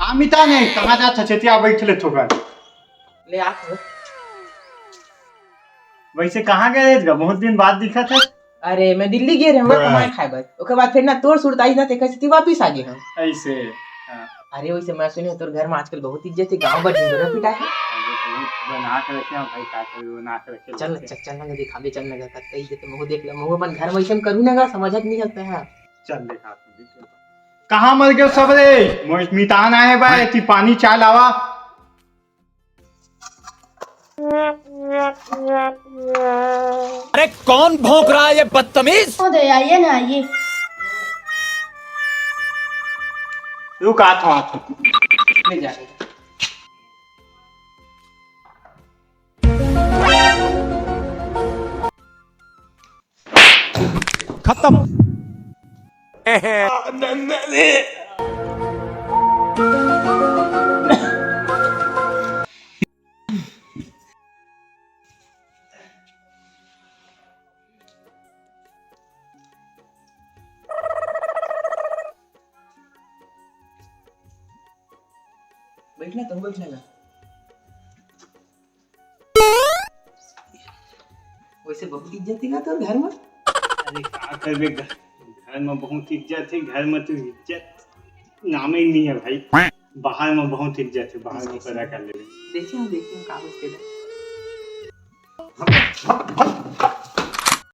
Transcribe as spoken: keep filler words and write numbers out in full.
अमिता ने कहाँ जात हस? एती आ, बैठ ले थोकन। ले आ तो। वैसे कहाँ गए रहेस गा? बहुत दिन बाद दिखत हस। अरे, मैं दिल्ली गे रहेंव ना कमाए खाए बर। ओकर बाद फिर ना तोर सुरताइस ना, तेकर सेती वापिस आ गे हंव। ऐसे, हाँ। अरे, वैसे मैं सुने हंव तोर घर में आजकल बहुत इज्जत हे, गांव भर ढिंढोरा पिटाए हे। अरे, बहुत बना के रखे हंव भाई, का करी, बना के रखे चल, रहते। चल, चल ना, दिखाबे, चल ना, कतका इज्जत हे, महूं देख ले, महूं अपन घर में अइसन करूं ना गा, समझत नहीं लगता है। चल, दिखा तू, दिखा। कहाँ मर गए सब रे? मोहित मितान आए बा, एती पानी चाय लावा। अरे कौन भौंक रहा है ये बदतमीज? महोदय, आइए ना, आइए। रुक, आत हंव, आत हंव। ले जा। खत्म। बैठ ना, तुम बैठ ना। वैसे बहुत इज्जत हे ना तोर घर में? अरे का करबे, घर, घर में बहुत इज्जत हे, घर में तो इज्जत नामे नहीं है भाई, बाहर में बहुत इज्जत हे, बाहर में पैदा कर लेबे। देखे हंव, देखे हंव, का होथे तेला।